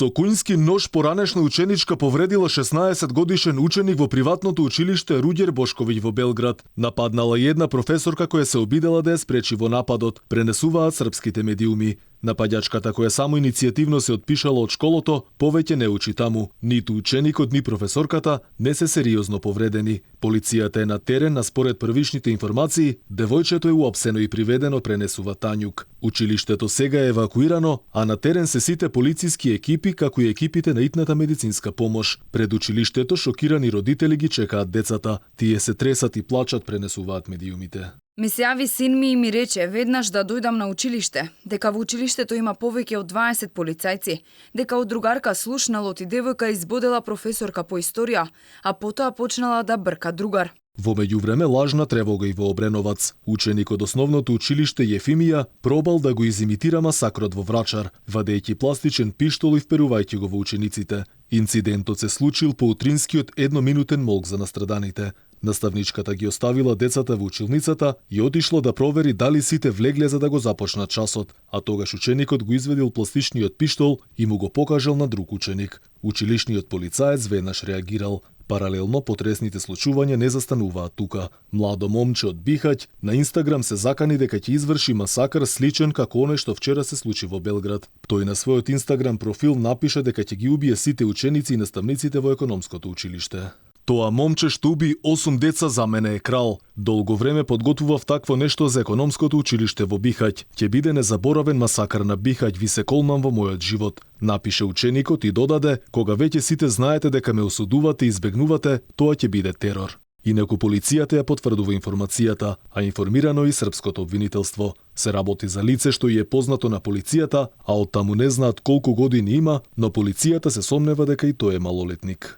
Со куњски нож поранешна ученичка повредила 16-годишен ученик во приватното училиште Руѓер Бошковиќ во Белград. Нападнала една професорка која се обидела да ја спречи во нападот, пренесуваат српските медиуми. Напаѓачката која само иницијативно се отпишала од школото, повеќе не учи таму. Ниту ученикот, ни професорката не се сериозно повредени. Полицијата е на терен, а според првичните информации, девојчето е уапсено и приведено, пренесува Тањук. Училиштето сега е евакуирано, а на терен се сите полициски екипи, како и екипите на итната медицинска помош. Пред училиштето шокирани родители ги чекаат децата. Тие се тресат и плачат, пренесуваат медиумите. Ми се јави син ми и ми рече веднаш да дојдам на училиште, дека во училиштето има повеќе од 20 полицајци, дека од другарка слушнало и девојка избодела професорка по историја, а потоа почнала да брка другар. Во меѓувреме лажна тревога и во Обреновац. Ученик од основното училиште Јефимија пробал да го изимитира масакрот во Врачар, вадејќи пластичен пиштол и вперувајќи го во учениците. Инцидентот се случил по утринскиот едноминутен молк за настраданите. Наставничката ги оставила децата во училницата и отишла да провери дали сите влегле за да го започнат часот, а тогаш ученикот го изведил пластичниот пиштол и му го покажал на друг ученик. Училишниот полицаец веднаш реагирал. Паралелно, потресните случувања не застануваат тука. Младо момче од Бихаќ на Инстаграм се закани дека ќе изврши масакар сличен како оној што вчера се случи во Белград. Тој на својот Инстаграм профил напиша дека ќе ги убие сите ученици и наставниците во економското училиште. Тоа момче што уби 8 деца за мене е крал. Долго време подготвував такво нешто за економското училиште во Бихаќ. Ќе биде незаборавен масакар на Бихаќ, ви се колнам во мојот живот. Напише ученикот и додаде, кога веќе сите знаете дека ме осудувате и избегнувате, тоа ќе биде терор. Инаку полицијата ја потврдува информацијата, а информирано и српското обвинителство. Се работи за лице што и е познато на полицијата, а од таму не знаат колку години има, но полицијата се сомнева дека и тој е малолетник.